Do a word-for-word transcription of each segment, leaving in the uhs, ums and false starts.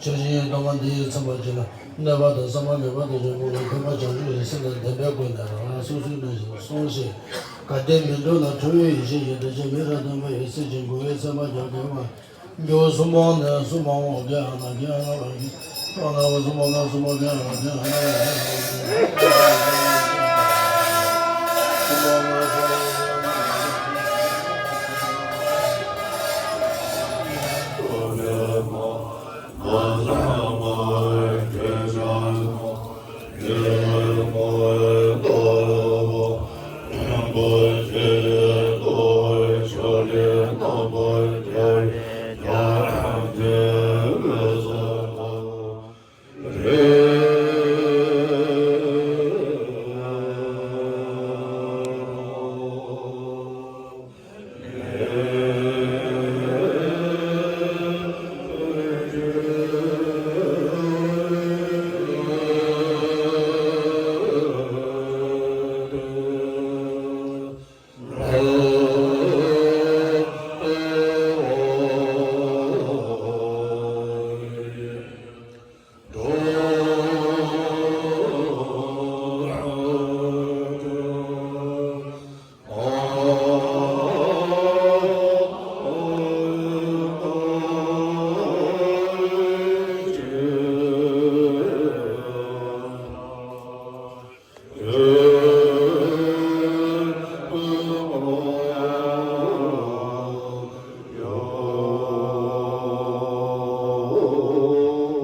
ཆོས་ཉིད་སྟོང་པ་འདི་ཚིམ་པར་གྱུར་ལ། གནོད་པ་དང་བསམ་པ་ངན་པ་དང་བཅས་པའི་མཁས་པ་བྱང་ཆུབ་ཀྱི་སེམས་དང་ལྡན་པའི་སྒོ་ནས་རང་རང་སོ་སོའི་གནས་སུ་སོང་ཞིང་། གལ་ཏེ་མི་འགྲོ་ན་ཁྲོ་བོའི་ཡེ་ཤེས་ཀྱི་དྲི་ཞིམ་མེ་རབ་སྟོན་པ་ཡི་ཚིལ་གྱིས་མགོ་བོའི་མཚན་མ་རྒྱབ་བརྐྱང་བ། མགྱོགས་སུ་མོ་ནས་སུ་མ་འོ་གེ་ཨ་ན་གེ་ཨ་ན་བ་གེ་ཨ་ན་བ་སུ་མོ་ན་སུ་མོ་གེ་ཨ་ན་གེ་ཨ་ན་བ་གེ་ཨ་ན་བ་གེ་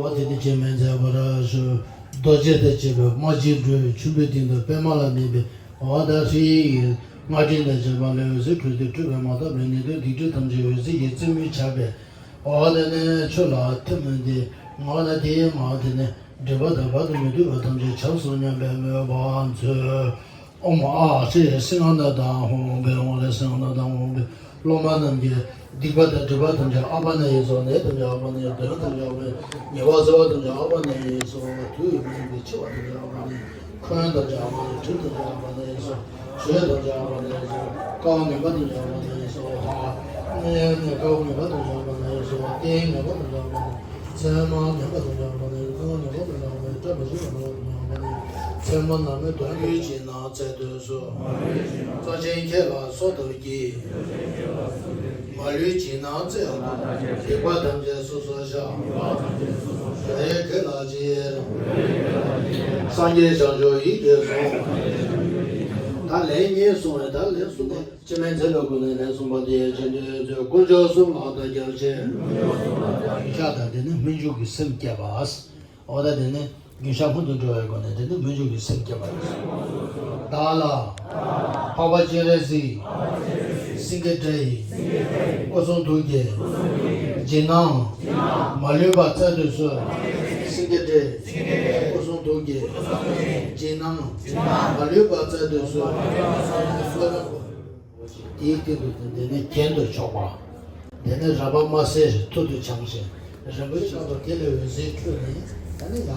འོ་དེ་ནི་སྤྱན་མི་མཛེས་པར་ཞུ། རྡོ་རྗེ་དང་བཅས་པའི་དམར་ཆེན་སྒྲོལ་བའི་ཆུམ་པའི་སྟེང་དུ་པདྨ་ལ་གནས་པའི་འོ་ད་ཧྲཱིཿཡི་སྔགས་ཕྲེང་དང་བཅས་པ་ལས་འོད་ཟེར་འཕྲོས་ཏེ་སྤྲུལ་པའི་མ་ཐོབ་ལས་ནད་གདོན་སྡིག་སྒྲིབ་ཐམས་ཅད་འོད་ཟེར་གྱི་རྩེ་མོས་ཆགས་པས། འོ་དེ་ནི་ཆོས་ལ་ཐིམ་ཏེ་འོ་ན་དེའི་མ་དེ་ནི་སྒྲིབ་པ་དང་བར་དུ་མི་མཐུན་པ་ཐམས་ཅད་བྱང་སོང་སྙམ་པའི་མོས་པ་མཛོད། ཨོཾ་ཨཱཿཧྲཱིཿསིང་ཁ་ནཱ་ད་ཧཱུྃ་ཕཊ། ཨོཾ་ཧྲཱིཿསིང་ཁ་ནཱ་ད་ཧཱུྃ་ཕཊ། སློབ་མ་རྣམས་ཀྱི་སྡིག་པ་དང་སྒྲིབ་པ་ཐམས་ཅད་ཨ་པ་ན་ཡེ་སྭཱ་ཧཱ། ནད་ཐམས་ཅད་ཨ་པ་ན་ཡེ་སྭཱ་ཧཱ། གདོན་ཐམས་ཅད་ཨ་པ་ན་ཡེ་སྭཱ་ཧཱ། ཉེས་པ་སེལ་བ་ཐམས་ཅད་ཨ་པ་ན་ཡེ་སྭཱ་ཧཱ། དུག་གི་མེ་ཡིན་པས་འཆི་བ་ཐམས་ཅད་ཨ་པ་ན་ཡེ། འཁོན་ཐམས་ཅད་ཨ་པ་ན་ཡེ། གྲིབ་ཐམས་ཅད་ཨ་པ་ན་ཡེ་སྭཱ་ཧཱ། ཞུ་ཡས་ཐམས་ཅད་ཨ་པ་ན་ཡེ་སྭཱ་ཧཱ། བཀའ་ངན་པ་ཐམས་ཅད་ཨ་པ་ན་ཡེ་སྭཱ་ཧཱ། ནད་ཀྱི་བཀའ་ངན་པ་ཐམས་ཅད་ཨ་པ་ན་ཡེ་སྭཱ་ཧཱ། རྐྱེན་ངན་པ་ཐམས་ཅད་ཨ་པ་ན་ཡེ། མཚན་མ་ངན་པ་ཐམས་ཅད་ཨ་པ་ན་ཡེ། སྣང་བ་ངན་པ་ཐམས་ཅད་ཨ་པ་ན་ཡེ། བཀྲ་མ་ཤིས་པ་སྣང་བ་ཐམས་ཅད་ཨ་པ་ན་ཡེ། མཚན་མ་ནག་མོའི་གདོན་ལུས་སྦྱིན་ན་བཙལ་དུ་གསོལ། རྩ་ཆེན་ཁྱེད་ལ་གསོལ་འདེབས་ཀྱིས། མ་ལུས་སྦྱིན་ན་བཙལ་ཡང་དུ། སྡིག་པ་ཐམས་ཅད་སོ་སོར་བཤགས། འགྲོ་ཡི་བགེགས་ལ་ཅི་ཡིན། སངས་རྒྱས་བྱང་ཆུབ་ཡིད་ཀྱིས་བཟུང་། ད་ལན་གཉིས་གསུངས་པས་ད་ལན་གསུམ་པ། སྤྱན་མི་མཛེས་པའི་སྒོ་ནས་ལན་གསུམ་པ་འདི་ཡང་རྗེས་ཟློས་མཛོད། དཀོན་མཆོག་གསུམ་ལ་བདག་སྐྱབས་མཆི། ཤ་དང་དེ་ནི་སྨོན་འཇུག་གི་སེམས་བསྐྱེད་པ། འོ་ད་དེ་ནི་རྒྱུན་བཤགས་སྔོན་དུ་འགྲོ་བའི་སྒོ་ནས་དེ་ནི་སྨོན་འཇུག་གི་སེམས་བསྐྱེད་པ་ཡིན། བདག་ལ་འཕགས་པ་སྤྱན་རས་གཟིགས། སེང་གེ་སྒྲ་ཡི་སྐུ་གསུང་ཐུགས་ཀྱི་སྦྱིན་ནམ། མ་ལུས་པ་བཙལ་དུ་གསོལ། སེང་གེ་སྒྲ་ཡི་སྐུ་གསུང་ཐུགས་ཀྱི་སྦྱིན་ནམ། མ་ལུས་པ་བཙལ་དུ་གསོལ། དེའི་སྟེང་དུ་འདི་ནི་གྱེན་དུ་ཕྱོགས་པ། འདི་ནི་རལ་པ་དམར་སེར་ཐུར་དུ་འཕྱང་ཞིང་། རིན་པོ་ཆེ་ཐོག་དེ་ལས་འོད་ཟེར་འཕྲོས་ནས་ད་ནི་ཡང་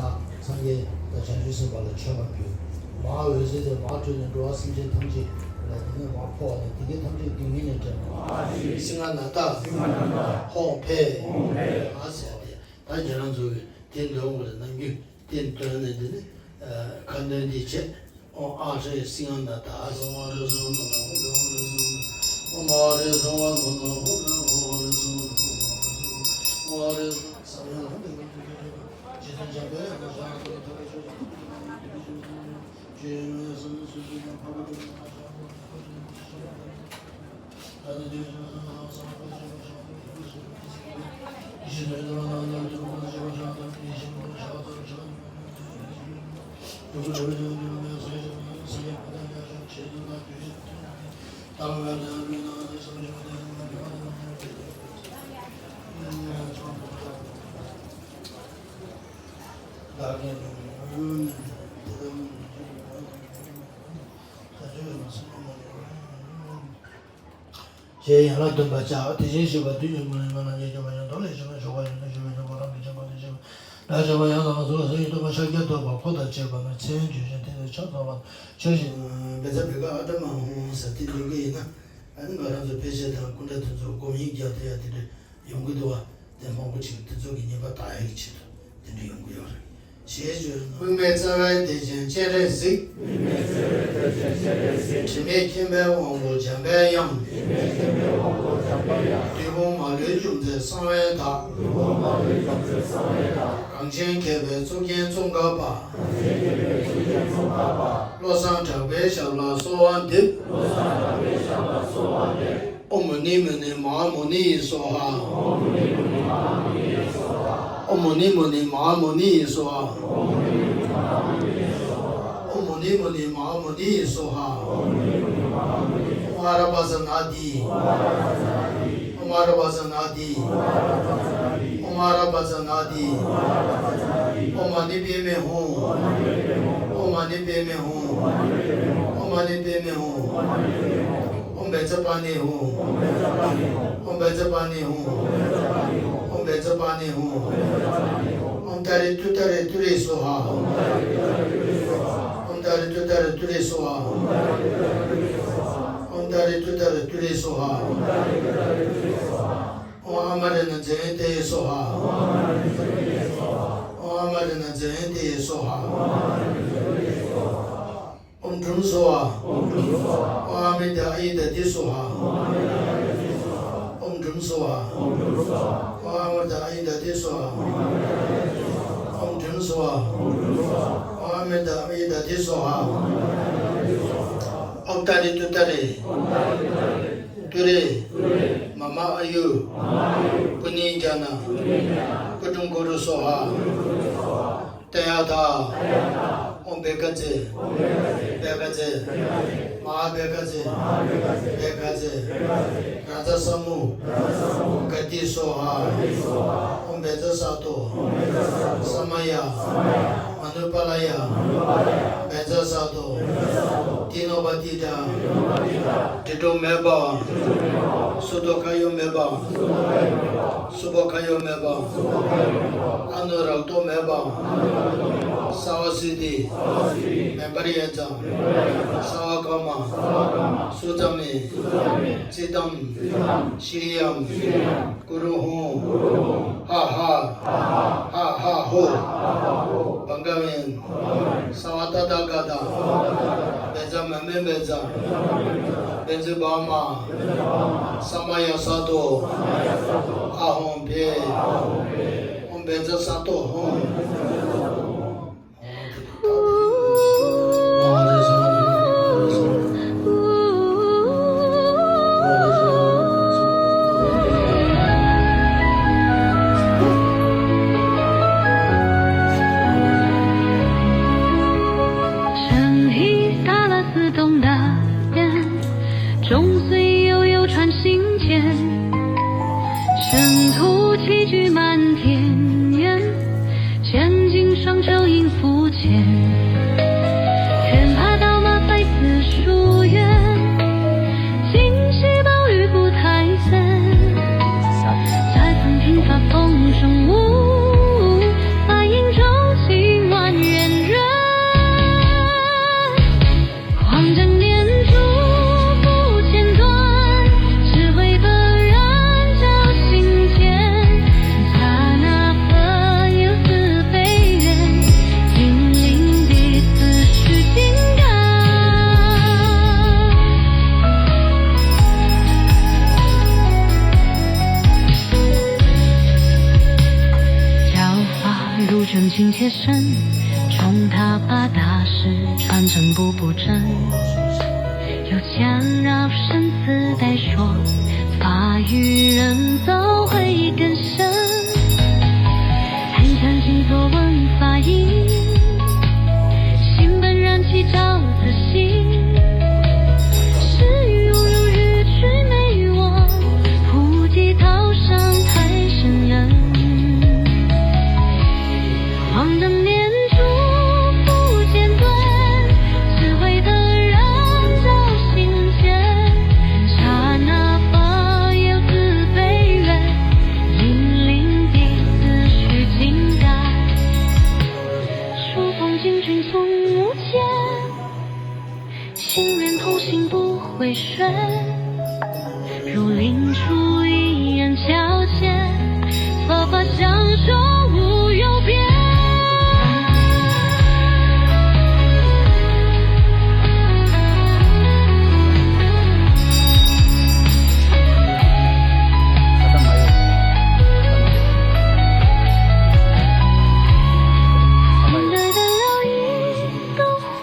སངས་རྒྱས་དང་བྱང་ཆུབ་སེམས་དཔའ་ལ་མཆོད་པ་ཕུལ། མར་འོད་ཟེར་དེ་མར་འཕྲོས་ནས་འགྲོ་བ་སེམས་ཅན་ཐམས་ཅད་ལ་དེ་ནས་མར་ཕོག་ནས་དེ་གའི་ཐམས་ཅད་སྡུག་བསྔལ་ནས་བསྒྲལ་བ། སིང་ཧ་ན་ད་ཧཱུྃ་ཕཊ་ཨ་ཟེར་ཏེ་ད་ཁྱེད་རང་ཚོ་གིས་དེ་འདོན་དགོས་རེད། ནམ་རྒྱུན་དེ་འདོན་ནས་དེ་ནས་ཁ་འདོན་འདི་བྱས། ཨོཾ་ཨཱཿཧྲཱིཿསིང་ཧ་ན་ད་ཧཱུྃ་ཕཊ་ཨ་ཟེར་ཏེ། ཨོཾ་ཨཱཿཧྲཱིཿསིང་ཧ་ན་ད་ཧཱུྃ་ཕཊ་ཨ་ཟེར་ཏེ། ཨོཾ་ཨཱཿཧྲཱིཿསིང་ཧ་ན་ད་ཧཱུྃ་ཕཊ་ཨ་ཟེར་ཏེ། ཞེས་ཡན་ལག་བདུན་པ་བྱ། དེ་བཞིན་གཤེགས་པ་དུས་ཀྱི་འཁོར་ལོའི་སྔགས་ལ་ཉེར་བརྒྱད་པ་ཡང་མདོ་ལས་བཤད་པ་མཆོག་པ་ཡོངས་སུ་གྱུར་པའི་གོ་རམས་པའི་སྤྱོད་པ་དེ་བཤད་པ་ལ་སོགས་པ་ཡང་དག་པར་གསུངས་པ་ཡི་སྟོན་པ་ཤཱཀྱ་ཐུབ་པ་འཁོར་དང་བཅས་པ་རྣམས་མཚན་བརྗོད་ཅིང་དེ་ལས་ཕྱག་བརྩམས་པ་དང་ཆོས་བཞིན་བཛྲ་བྷཱུ་ཏི་ཨ་ཏ་མ་ཧཱུྃ་ཟེར་དེ་འདོན་གྱི་ཡིན་ན། ཨ་ནི་ང་རང་ཚོ་དཔེ་ཆ་དང་སྐུ་འདྲ་དེ་ཚོ་སྒོམ་ཡིག་རྒྱག་ཐུབ་ཡ་དེ་འདྲ་ཡོང་གི་འདུག་བ། དེ་མང་པོ་ཅིག་དེ་ཚོ་གི་ཉེས་པ་དག་ཡག་གི་ཆེད་དུ་དེ་འདྲ་ཡོང་གི་ཡོད་རེད། ཞེས་བརྗོད། དབུས་མའི་རྩ་བའི་བདེ་ཆེན་སྤྱན་རས་གཟིགས། དབུས་མའི་རྩ་བའི་བདེ་ཆེན་སྤྱན་རས་གཟིགས། དྲི་མེད་མཁྱེན་པའི་དབང་པོ་འཇམ་པའི་དབྱངས། དྲི་མེད་མཁྱེན་པའི་དབང་པོ་འཇམ་པའི་དབྱངས། བདུད་དཔུང་མ་ལུས་འཇོམས་མཛད་གསང་བའི་བདག། བདུད་དཔུང་མ་ལུས་འཇོམས་མཛད་གསང་བའི་བདག། གངས་ཅན་མཁས་པའི་གཙུག་རྒྱན་ཙོང་ཁ་པ། གངས་ཅན་མཁས་པའི་གཙུག་རྒྱན་ཙོང་ཁ་པ། བློ་བཟང་གྲགས་པའི་ཞབས་ལ་གསོལ་བ་འདེབས། བློ་བཟང་གྲགས་པའི་ཞབས་ལ་གསོལ་བ་འདེབས། ཨོཾ་མུ་ནི་མུ་ནི་མ་ཧཱ་མུ་ནི་ཡེ་སྭཱ་ཧཱ། ཨོཾ་མུ་ནི་མུ་ནི་མ་ཧཱ་མུ་ནི་ཡེ་སྭཱ་ཧཱ། ཨོཾ་མུ་ནི་མུ་ནི་མ་ཧཱ་མུ་ནི་ཡེ་སྭཱ་ཧཱ། ཨོཾ་ཨ་ར་པ་ཙ་ན་དྷཱིཿ། ཨོཾ་ཨ་ར་པ་ཙ་ན་དྷཱིཿ། ཨོཾ་ཨ་ར་པ་ཙ་ན་དྷཱིཿ། ཨོཾ་མ་ཎི་པདྨེ་ཧཱུྃ། ཨོཾ་མ་ཎི་པདྨེ་ཧཱུྃ། ཨོཾ་མ་ཎི་པདྨེ་ཧཱུྃ། ཨོཾ་བཛྲ་པཱ་ཎི་ཧཱུྃ། ཨོཾ་བཛྲ་པཱ་ཎི་ཧཱུྃ། ཨོཾ་བཛྲ་པཱ་ཎི་ཧཱུྃ། ཨོཾ་ཏཱ་རེ་ཏུཏྟཱ་རེ་ཏུ་རེ་སྭཱ་ཧཱ། ཨོཾ་ཏཱ་རེ་ཏུཏྟཱ་རེ་ཏུ་རེ་སྭཱ་ཧཱ། ཨོཾ་ཏཱ་རེ་ཏུཏྟཱ་རེ་ཏུ་རེ་སྭཱ་ཧཱ། ཨོཾ་ཨ་མ་ར་ཎ་ཛ་ཡེ་ཏ་ཡེ་སྭཱ་ཧཱ། ཨོཾ་ཨ་མ་ར་ཎ་ཛ་ཡེ་ཏ་ཡེ་སྭཱ་ཧཱ། ཨོཾ་དྲུམ་སྭཱ་ཧཱ། ཨོཾ་ཨ་མི་ཏ་ཨ་ཡི་དྷཱ་ཏི་སྭཱ་ཧཱ། ཨོཾ་དྲུམ་སྭཱ་ཧཱ། ཨོཾ་ཨ་མི་ཏ་ཨ་ཡི་དྷཱ་ཏི་སྭཱ་ཧཱ། ཨོཾ་དྲུམ་སྭཱ་ཧཱ། ཨོཾ་ཨ་མི་ཏ་ཨ་ཡི་དྷཱ་ཏི་སྭཱ་ཧཱ། ཨོཾ་ཏཱ་རེ་ཏུཏྟཱ་རེ། ཏུ་རེ། མ་མ་ཨ་ཡུ། པུ་ཎི་ཛྙཱ་ན། པུ་ཊུཾ་གུ་རུ་སྭཱ་ཧཱ། ཏདྱ་ཐཱ། ཨོཾ་བྷཻ་ཥ་ཛྱེ། བྷཻ་ཥ་ཛྱེ། མ་ཧཱ་བྷཻ་ཥ་ཛྱེ། བྷཻ་ཥ་ཛྱེ། རཱ་ཛ་ས་མུ། ག་ཏི་སྭཱ་ཧཱ། ཨོཾ་བཛྲ་སཏྭ། ས་མ་ཡ། མ་ནུ་པཱ་ལ་ཡ། བཛྲ་སཏྭ། ཏི་ནོ་པ་ཏི་ཏྲ། དྲི་གྲོགས་མེད་པ། སུ་ཏོ་ཁ་ཡོག་མེད་པ། སུ་པོ་ཁ་ཡོག་མེད་པ། ཨ་ནུ་རཀྟོ་མེད་པ། སརྦ་སིདྡྷི། མེ་འབར་ཡ་ཛ། སརྦ་ཀརྨ། སུ་ཙ་མི། ཙིཏྟཾ། ཤྲི་ཡཾ། གུ་རུ་ཧཱུྃ། ཧ་ཧ། ཧ་ཧ་ཧོ། བྷ་ག་ཝན། སརྦ་ཏ་ཐཱ་ག་ཏ། བཛྲ་མ་མེ་བཛྲ། བཛྲ་བྷཱ་མ། ས་མ་ཡ་སཏྭ། ཨ་ཧོཾ་བྷེ། ཨོཾ་བཛྲ་སཏྭ་ཧཱུྃ།圣体洒洒四通大圆，众水悠悠穿心间，圣徒齐聚满天愿，千金双手映佛前。天怕刀马飞似疏远，金系宝玉不苔森。再逢平发风声无，白银舟行万远远。狂展念珠不间断，智慧本然照心间。刹那分忧似飞远，金陵弟子须尽感。教化如针金铁 身，重踏八大士，传承步步真。又将饶生死待说，法与人造慧根深。暗香静坐闻法音，心本然气照自心。始于无有，日去没我，菩提道上太深人。 狂展念珠不间断，智慧本然照心间。刹那法眼似飞远，引领弟子须尽感。初逢金君从无间，心连同心不回旋。如临初一样皎洁，佛法享受无有边。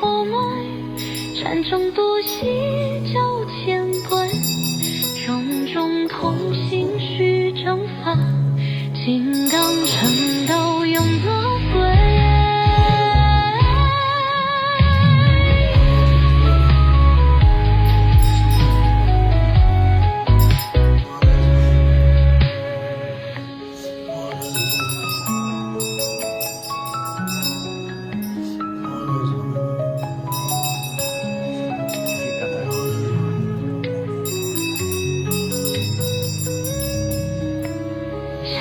火漫，禅中多息照乾坤，融融同心须正法，金刚乘道永不归。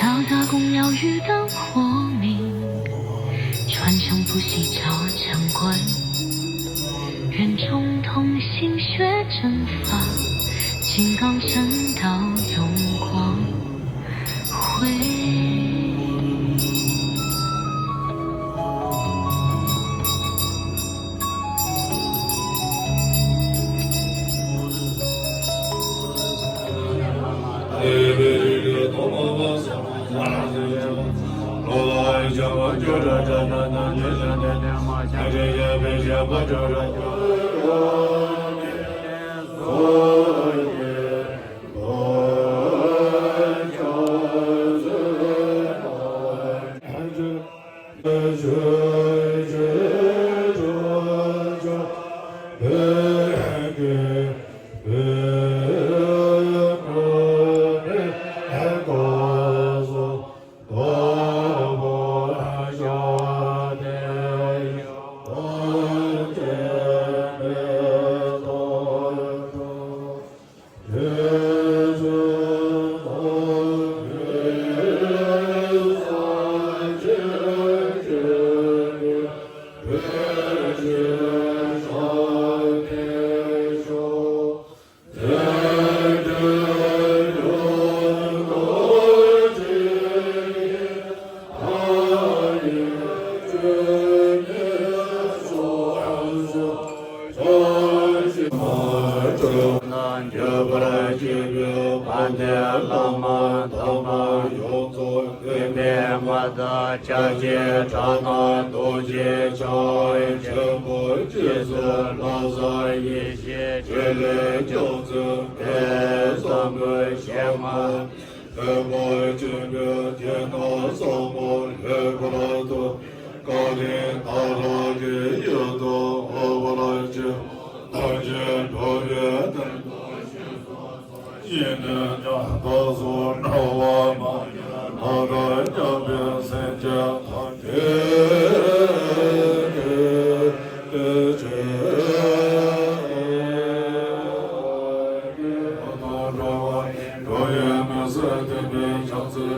箫打宫箫玉灯火明，传声不息照乾坤。愿众同心学正法，金刚乘道永光。 འགྱུར་བར་བྱེད་པའི་དཔལ་ལྡན་བླ་མ་དམ་པ་ཡོངས་སུ་གུས་པས་མངའ་བདག་ཕྱག་རྒྱའི་གྲགས་དང་རྡོ་རྗེ་འཆང་ཆེན་པོ་རྗེས་སུ་བསླབ་པ་ཡེ་ཤེས་ཀྱི་ལས་རྒྱ་མཚོའི་དཔལ་ཟབ་མོའི་ཞལ་སྔ། འཕགས་པ་སྤྱན་རས་གཟིགས་དང་ཟབ་མོ་ལྷོ་པོ་ཏ། བཀའ་དྲིན་དག་ལ་རིགས་ཡོད་དུ་འོ་བར་བྱེད། ཐམས་ཅད་འགྲོ་བའི་དོན་དུ་ཡིད་ནི་ཉམས་རྟོགས་སུ་འགྲོ་བ་མ་ཡིན་ནོ། མཉམ་པའི་སེམས་ཅན་ཐམས་ཅད་ཀྱི་དེ་ཆེ། འགྲོ་བའི་མི་ཟད་དེ་བའི་ཕྱག་འཚལ།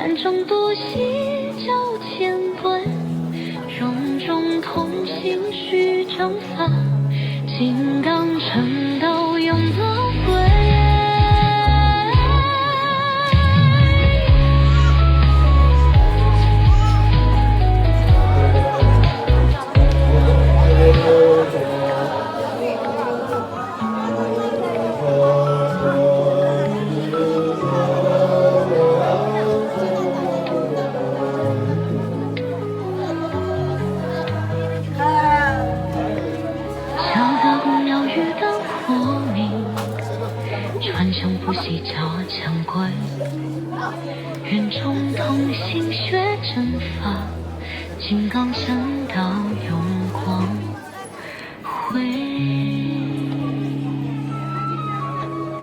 暗中度夕照乾坤，荣种同心须成法，金刚成道永不归。 小道妙语灯火明，传承不息交陈规。愿众同心学正法，金刚成道